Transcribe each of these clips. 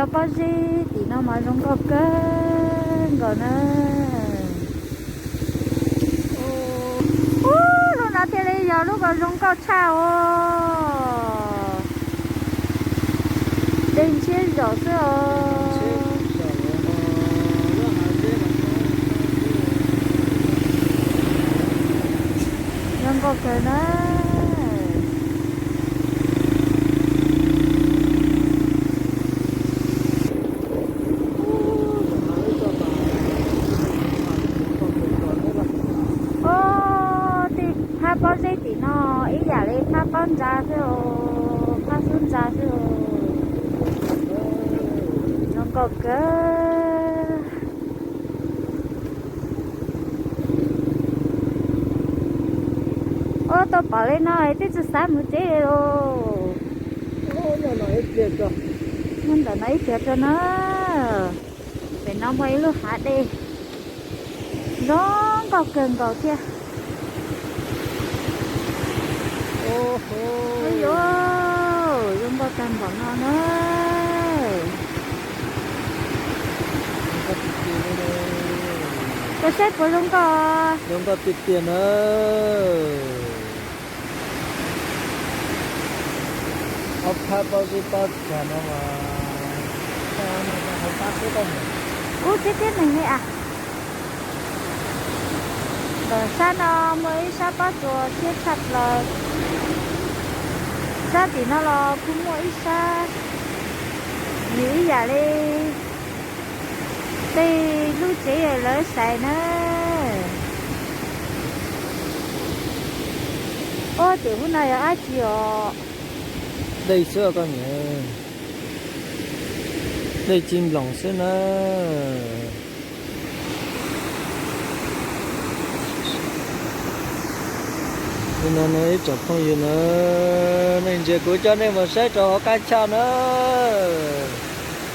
Cov pob zeb tim no mas zoo nkauj kawg nkaus na. Ub, lub no thiaj li yog lub uas zoo nkauj tshaj os. Dej ntshiab zom xwb os. Zoo nkauj kawg na. Ub, tej phab pob zeb tim no ib yam li phab pob ntsa xwb os, phab xub ntsa xwb os. Zoo nkauj kawg. Ub, tau pom li no twb tsis xav mus tsev li los. Nyob ntawm no ib pliag tso na. Pem no muaj ib lub hav dej zoo nkauj kawg nkaus thiab. Ub, zoo nkauj tag npaum no na. Koj saib puas zoo nkauj? Zoo nkauj tiag tiag na. Ob phab pob zeb pob ntsa no mas hauv qab xwb koj mus. Ub, tib tib neeg li as. Ntawm sab no muaj ib sab pob tsuas thiab tshaj plaws. Sab tim no los kuj muaj ib sab, nws ib yam li tej lub tsev lawv xais na. Ub, ces hub no yog dab tsi os? Dej xwb koj niam, dej ci nploos xwb na. Ib tsoom phooj ywg na, nej ntsia kuv coj nej mus saib rau hauv qab choj na.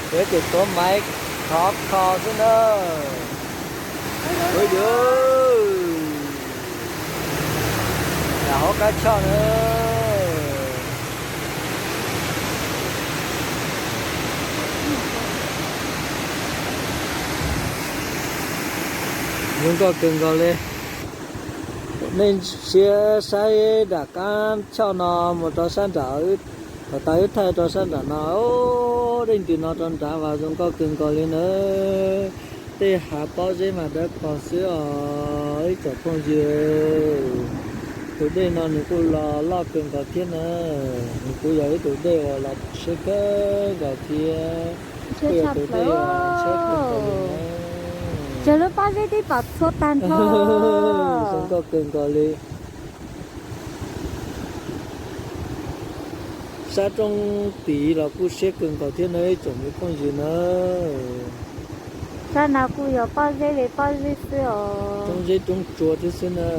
Kuv ib tug tuav maiv khov kho xwb na. Ua yog hauv qab choj na. Zoo nkauj kawg nkaus li. Nej ntsia saib nram qab choj no mus rau sab nram, thaum tas wb thaij rau sab nram no, dej nti no rau nrad mas zoo nkauj kawg nkaus li na. Tej hav pob zeb mas dawb paug xwb os ib tsoom phooj ywg. Tus dej no nws kuj los loj kawg nkaus thiab na. Nws kuj yog ib tug dej uas los siab kawg nkaus thiab. Kuj yog tus dej uas siab kawg nkaus li na. Ces lub pob zeb twb pom txhua tag nrho. Zoo nkauj kawg nkaus li. Sab roob tid los kuj siab kawg nkaus thiab na ib tsoom me phooj ywg na. Sab no kuj yog pob zeb li pob zeb xwb os. Roob zeb roob tsua thiab xwb na.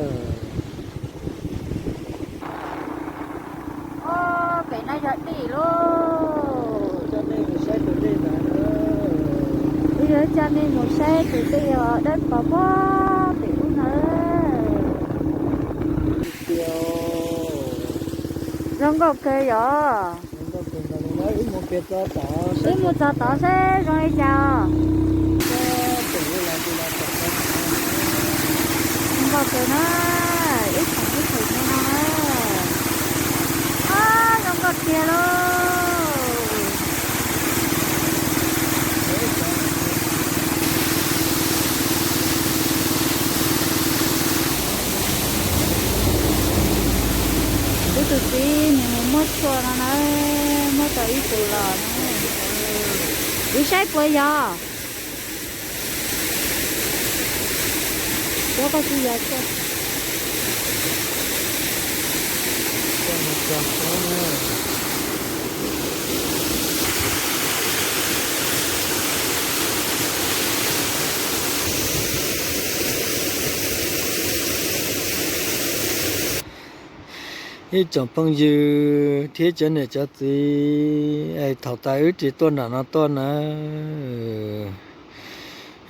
Pem no yog dej lauj. Wb yuav coj nej mus saib tus dej uas dawb paug puag pem ub no. Zoo nkauj kawg yom. Wb mus txog tod saib zoo li cas. Zoo nkauj kawg na, ib tsoom ib tsoom no na. Ab, zoo nkauj tiag lauj. Kuv tus txiv nws mus muab tshuaj no na, muab tau ib tug los na. Kuv saib puas yog. Kuv koj tsis yog tshuaj. Ib tsoom phooj ywg thiab cov niam cov txiv, es thaum tas wb ris tuaj nram no tuaj na,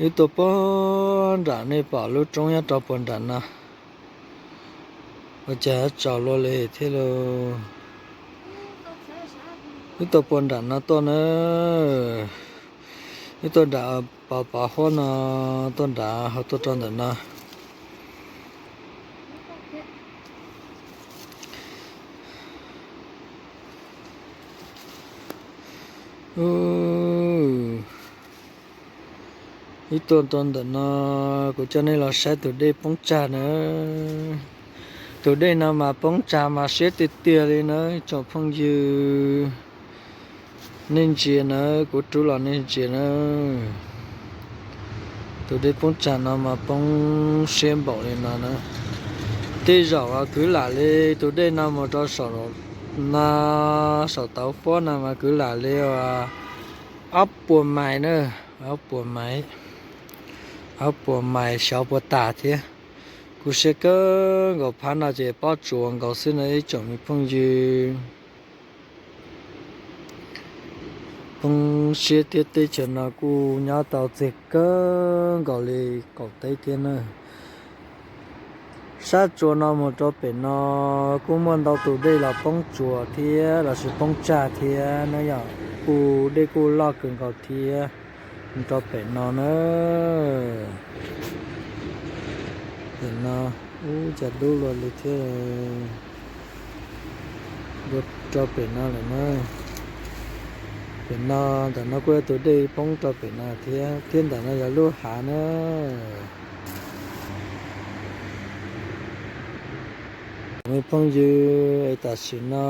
wb tuaj puag nram, nej pom lub roob nyob rau puag nram no, ua cas tsaus luaj li thiab lauj. Wb tuaj puag nram no tuaj na. Wb tuaj nram pov pov huab no, tuaj nram ho tuaj rau ntawm no. Wb tuaj rau ntawm no, kuv coj nej los saib tus dej poob tsag na. Tus dej no mas poob tsag mas siab tiag tiag li na tsoom phooj ywg. Nej ntsia na, kuv rub los nej ntsia na. Tus dej poob tsag no mas poob siab npaum li no na. Tej zaum kwv lam li tus dej no mus rau saum no, saum tauv fuab no mas kwv lam li ob puas mais na, ob puas mais, ob puas mais xyov puas tas thiab. Kuv siab kawg nkaus, phab no ces pob tsuas nkaus xwb na ib tsoom me phooj ywg. Poob siab thiab, teb chaws no kuj nyob tau txiag kawg nkaus li qaum teb thiab na. Sab tsua no mus rau pem no kuj muaj ntau tus dej los poob tsuas thiab lossis poob tsag thiab na yom, kuj dej kuj loj kawg nkaus thiab. Mus rau pem no na, pem no ub cas dub luaj li thiab. Rau pem no lawm na, pem no ntawm no kuj yog tus dej poob rau pem no thiab, thiab ntawm no yog lub hav na. Me phooj ywg, tam sim no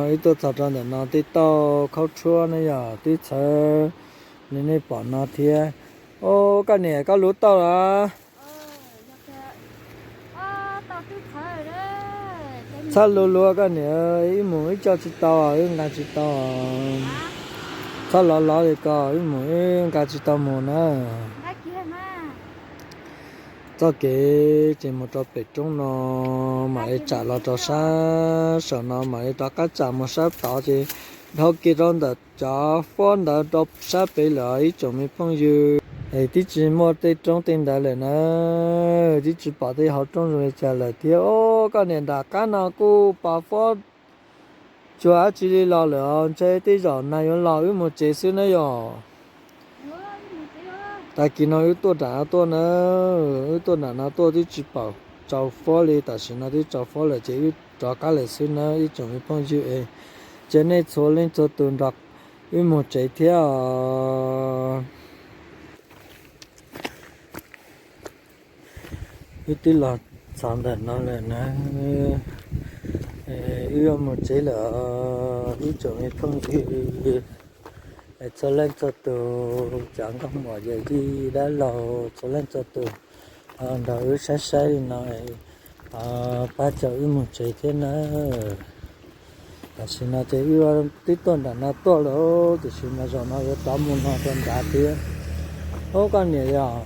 wb tuaj txog rau ntawm no tej tauj khaub tshuab ne yog twb txhawv li nej pom no thiab. Au, koj niam koj luv tauj los? Txhob luv luv koj niam, wb mus wb coj tsis tau, wb nqa tsis tau. Txhob lov lov li ko, wb mus wb nqa tsis tau mus na. Txoj kev ces mus rau pem roob no, mam li tsam los rau sab saum no, mam li rov qab tsam mus sab tod ces dhau kiag rau ntawm cov fuab ntawd rau sab pem lawm ib tsoom me phooj ywg. Es twb tsis muaj tej roob tej ntawd lawm na, twb tsis pom tej hauv roob zoo li cas lawm thiab. Au, koj niam, nram qab no kuj pos fuab tsuag dab tsi li los lawm, ntshe tej zaum nag yuav los wb mus tsev xwb na yom. Tag kis no wb tuaj nram no tuaj na, wb tuaj nram no tuaj twb tsis pom tsaus fuab li, tam sim no twb tsaus fuab lawm ces wb rov qab lawm xwb na ib tsoom me phooj ywg es. Cia nej txhua leej txhua tus nrog wb mus tsev thiab os. Wb twb los txog ntawm no lawm na, wb yuav mus tsev lawm ib tsoom me phooj ywg. Txhua leej txhua tus, cov nkauj muam yawm yij dab laug txhua leej txhua tus, nrog wb saib saib li no, pab caum wb mus tsev thiab na. Tam sim no ces wb twb tuaj nram no tuaj lawm, tiam sis mas zaum no yuav rov mus no rau nrad thiab. Au, koj niam, yog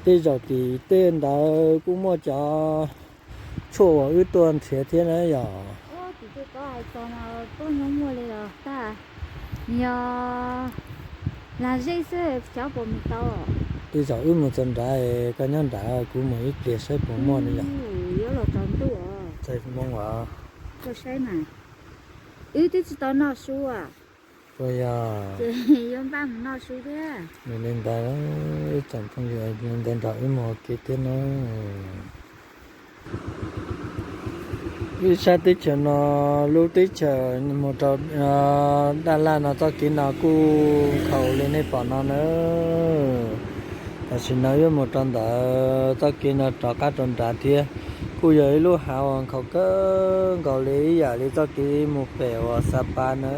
tej zaum tim tej ntawd kuj muaj cov tshuaj uas wb tuaj nrhiav thiab na yom. Yog lag zej xwb, cov puas mus tau? Tej zaum wb mus txog nrad, koj nyob nrad kuv mus ib pliag saib puas muaj li yom. Yuav los tsaus ntuj os. Txais moo os. Koj saib mas, wb twb tsis tau noj su as. Puas yog? Ces yuav npaj mus noj su thiab. Nws li ntawd, ib tsoom phooj ywg, li ntawd nrog wb mus ua ke thiab na. Ib sab teb chaws no, lub teb chaws mus rau Daj Laj no txoj kev no kuj nkhaus li nej pom no na. Tam sim no yuav mus rau ntawd txoj kev no rov qab rau nrad thiab, kuj yog ib lub hav uas nkhaus kawg nkaus li ib yam li txoj kev mus pem uas Xa Pas na.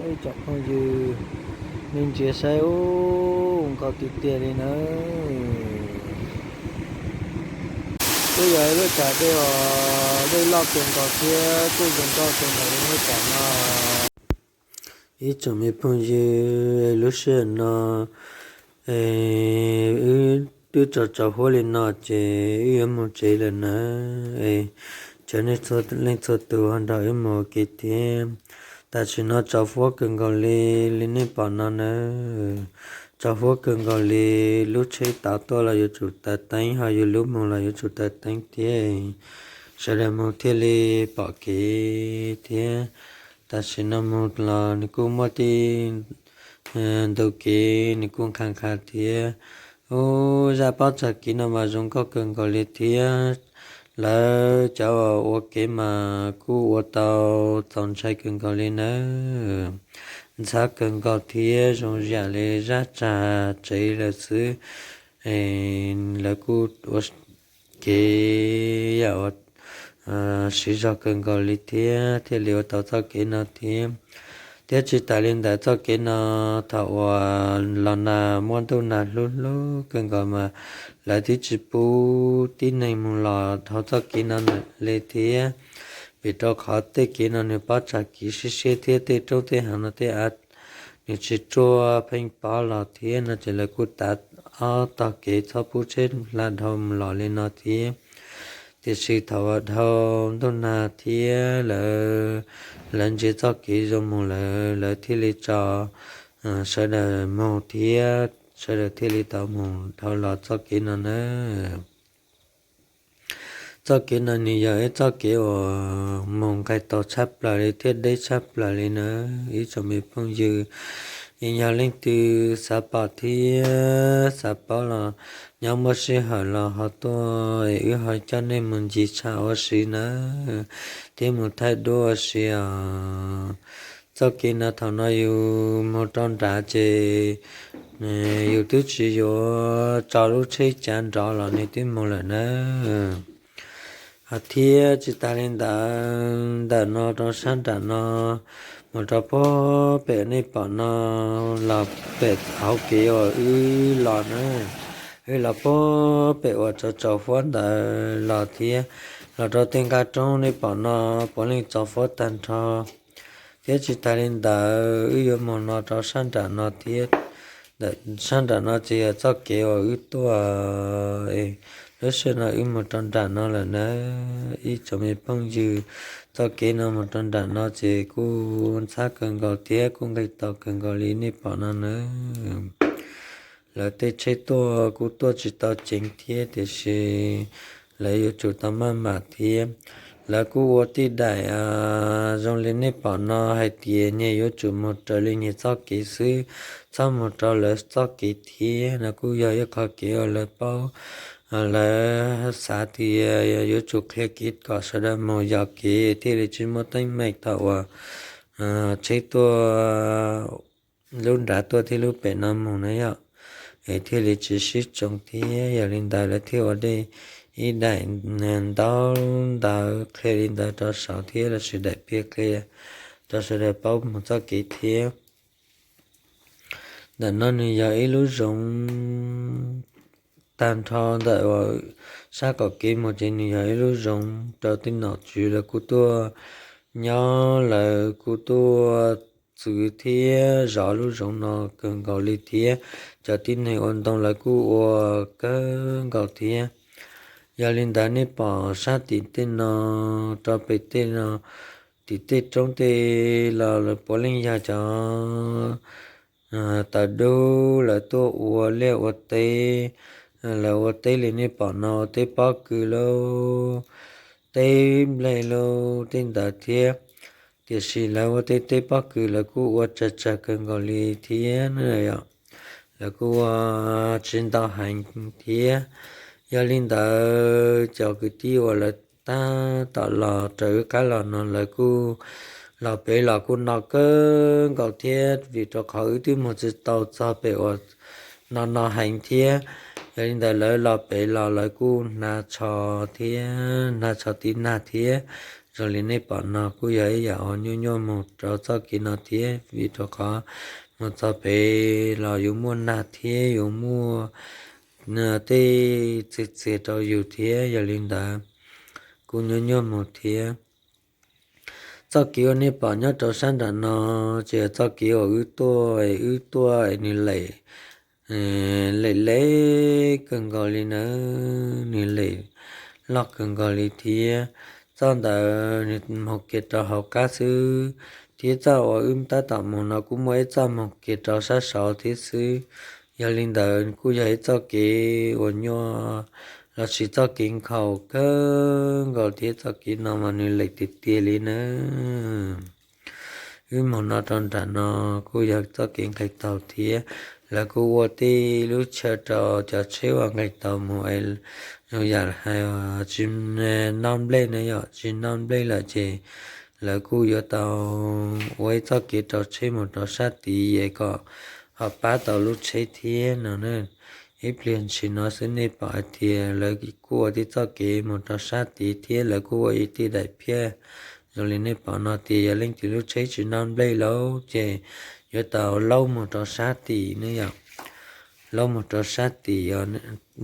Ib tsoom phooj ywg, nej ntsia saib ub, nkhaus tiag tiag li na. Kuj yog ib lub tshav dej uas dej loj kawg nkaus thiab kuj zoo nkauj kawg nkaus li nej pom no. Ib tsoom me phooj ywg, lub sij hawm no wb twb tsaus tsaus huab li no ces wb yuav mus tsev lawm na. Cov nej txhua leej txhua tus ho nrog wb mus ua ke thiab. Tam sim no tsaus huab kawg nkaus li, li nej pom no na. Tsaus huab kawg nkaus li, lub tsheb tav tuaj los yuav tsum taws teeb, ho yus lub mus los yuav tsum taws teeb thiab. Sawv daws mus thiaj li pom kev thiab. Tam sim no mus los nws kuj muaj tej ntu kev nws kuj qha qha thiab. Ub, zaj pob txhaj kev no mas zoo nkauj kawg nkaus li thiab. Lawv cov uas ua kev mas kuj ua tau txaus ntshai kawg nkaus li nawb. Ntxhab kawg nkaus thiab zoo yam li zaj tsag tsev lawm xwb. Lawv kuj ua kev yam uas siv zog kawg nkaus li thiab thiaj li ua tau txoj kev no thiab. Thiab tsis tas li ntawd, txoj kev no thaum uas los nag muaj ntuj nag hlub hlub kawg nkaus mas lawv twb tsis pub tib neeg mus los hauv txoj kev no li thiab, vim rau qhov tej kev no nws pob txhaj kev siab siab thiab tej roob tej hav no tej av nws tsis ruaj pheej pob los thiab no ces lawv kuj tav ob tog kev txhob pub tsheb hla dhau mus los li no thiab. Tiam sis thaum uas dhau ntuj nag thiab lawv, lawv ntsia txoj kev zoo mus lawm, lawv thiaj li tso sawv daws mus thiab sawv daws thiaj li tau mus dhau los txoj kev no na. Txoj kev no nws yog ib txoj kev uas mus nqis tau tshaj plaws li thiab deb tshaj plaws li na. Ib tsoom me phooj ywg, yog leej twg xav pom thiab xav paub los nyob muaj sij hawm los ho tuaj es wb ho coj nej mus ncig tshaj ua si na, thiab mus thaij duab ua si os. Txoj kev no thaum no yus mus rau nrad ces yus twb tsis yuav tso lub tsheb cav nrov los nws twb mus lawm na. Ho thiab tsis tas li ntawd, ntawm no rau sab nram no mus rau puag pem nej pom no los pem hauv kev uas wb los na, wb los puag pem uas tsaus tsaus fuab ntawd los thiab, los rau tej nqaj roob nej pom no puav leej tsaus fuab tag nrho. Thiab tsis tas li ntawd wb yuav mus no rau sab nram no thiab. Sab nram no ces yog txoj kev uas wb tuaj, lub sij hawm no wb mus rau nram no lawm na. Ib tsoom me phooj ywg, txoj kev no mus rau nram no ces kuj ntxhab kawg nkaus thiab kuj nqis tau kawg nkaus li nej pom no na. Lawv tej tsheb tuaj kuj tuaj tsis tau ceev thiab tiam sis lawv yuav tsum tau maj mam thiab. Lawv kuj ua tij daim zoo li nej pom no hais tias nyias yuav tsum mus raws li nyias txoj kev xwb, txhob mus rau lawv txoj kev thiab. No kuj yog ib qho kev uas lawv paub, lawv xav tias yuav tsum qhia kev kom sawv daws mus yog kev thiaj li tsis muaj teeb meem thaum uas tsheb tuaj lub nrad tuaj thiab lub pem no mus na yom, es thiaj li tsis sib tsoo thiab. Yog li ntawd lawv thiaj ua dej ib daim ntaub ntawv qhia li ntawd rau saud thiab lossis daim pliag qhia rau sawv daws paub mus txoj kev thiab. Ntawm no nws yog ib lub zoov tag nrho ntawm uas sab qaum kev mus ces nws yog ib lub zoov rau tej nom tswv lawv kuj tuaj nyob, lawv kuj tuaj txwv thiab zov lub zoov no kawg nkaus li thiab. Cov tib neeg ua ntoo lawv kuj ua kawg nkaus thiab. Yog li ntawd nej pom sab tim tej no, rau pem tej no, tim tej roob tej los lawv puav leej yog cov tawv dub lawv tuaj ua liaj ua teb. Lawv ua teb li nej pom no, teb pob kws lauj, teb nplej lauj, tej ntawd thiab. Tiam sis lawv ua tej teb pob kws lawv kuj ua tsawg tsawg kawg nkaus li thiab na yom. Lawv kuj ua tsis ntau heev thiab. Yog li ntawd cov kwv tij uas lawv tab tom los raws wb qab los no lawv kuj los pem los kuj no kawg nkaus thiab, vim rau qhov wb twb mus tsis tau txog pem uas no no heev thiab. Yog li ntawd lawv los pem los lawv kuj hnav tsho thiab, hnav tsho tib nag thiab. Zoo li nej pom no kuj yog ib yam uas nyuaj nyuaj mus rau txoj kev no thiab, vim rau qhov mus txog pem los yuav muaj nag thiab yuav muaj tej txiag txiag rau yus thiab. Yog li ntawd kuj nyuaj nyuaj mus thiab. Txoj kev uas nej pom nyob rau sab nram no ces yog txoj kev uas wb tuaj, wb tuaj nws lem, lem lem kawg nkaus li na, nws lem loj kawg nkaus li thiab. Txoj ntawd nws moog kiag rau hauv qab xwb, thiab txoj uas wb tab tom mus no kuj muaj ib txoj moog kiag rau sab saud thiab xwb. Yog li ntawd kuj yog ib txoj kev uas nyuaj lossis txoj kev nkhaus kawg nkaus thiab, txoj kev no mas nws lem tiag tiag li na. Wb mus no rau nram no kuj yog txoj kev nqis taug thiab. Lawv kuj ua tej lub chaw rau cov tsheb uas nqis taug mus es zoo yam hais tsis noj nplej ne yom, tsis noj nplej lawm ces lawv kuj yuav tau ua ib txoj kev rau tsheb mus rau sab tid es kom ho pab tau lub tsheb thiab no ne. Ib pliag ntshis no xwb nej pom hais tias lawv kuj ua tib txoj kev mus rau sab tid thiab lawv kuj ua ib tij daim phiaj zoo li nej pom no tias yog leej twg lub tsheb tsis noj nplej lawm ces yuav tau laub mus rau sab tid ne yom. Laub mus rau sab tid os,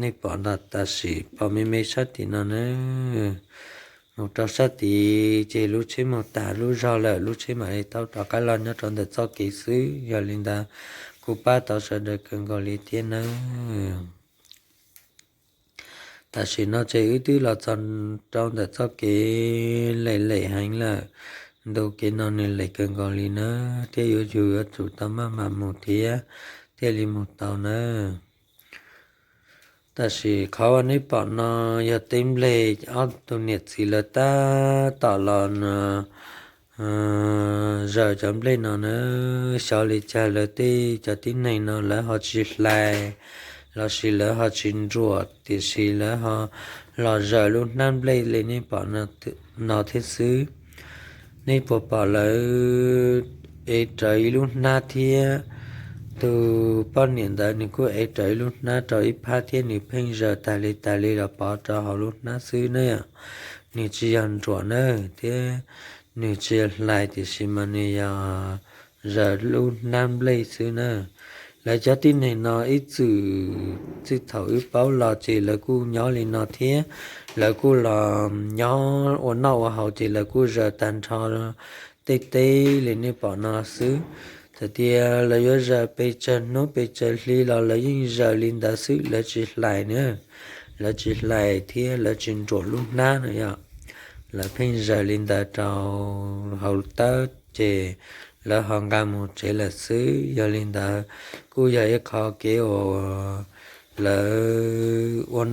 nej pom ntag, tam sim pom me me sab tim no ne. Mus rau sab tid ces lub tsheb mus tas lub zog lawm, lub tsheb mam li tau rov qab los nyob rau ntawm txoj kev xwb. Yog li ntawd kuj pab tau sawv daws kawg nkaus li thiab nawb. Tam sim no ces wb twb los txog rau ntawm txoj kev lem lem heev lawm. Ntu kev no nws lem kawg nkaus li nawb, thiab yuav yus yuav tsum tau maj mam mus thiab thiaj li mus tau nawb. Tam sim qhov uas neb pom no yog teb nplej ob tug niam txiv lawv tab tom los zaws cov nplej no na. Xyov li cas lawv tej cov tib neeg no lawv ho tsis hlais lossis lawv ho tsis nruam, tiam sis lawv ho los zaws lub hnab nplej li nej pom no thiab xwb. Nej puas pom lawv ev rawv ib lub hnab thiab? Tus poj niam ntawd nws kuj ev rawv ib lub hnab rau ib phab thiab nws pheej zaws tas li tas li los pov rau hauv lub hnab xwb na. Nws tsis yog nruam na, thiab nws tsis yog hlais, tiam sis mas nws yog zaws lub hnab nplej xwb na. Lawv cov tib neeg no ib txwm txij thaum wb paub los ces lawv kuj nyob li no thiab. Lawv kuj los nyob ua noj ua haus ces lawv kuj zaws tag nrho tej teb li nej pom no xwb. Txawm tias lawv yuav zaws pes tsawg hnub pes tsawg hli los lawv yeej zaws li ntawd xwb, lawv tsis hlais na. Lawv tsis hlais thiab lawv tsis nruam lub hnab no yom. Lawv pheej zaws li ntawd rau hauv tawb ces lawv ho nqa mus tsev lawm xwb. Yog li ntawd kuj yog ib qho kev uas lawv ua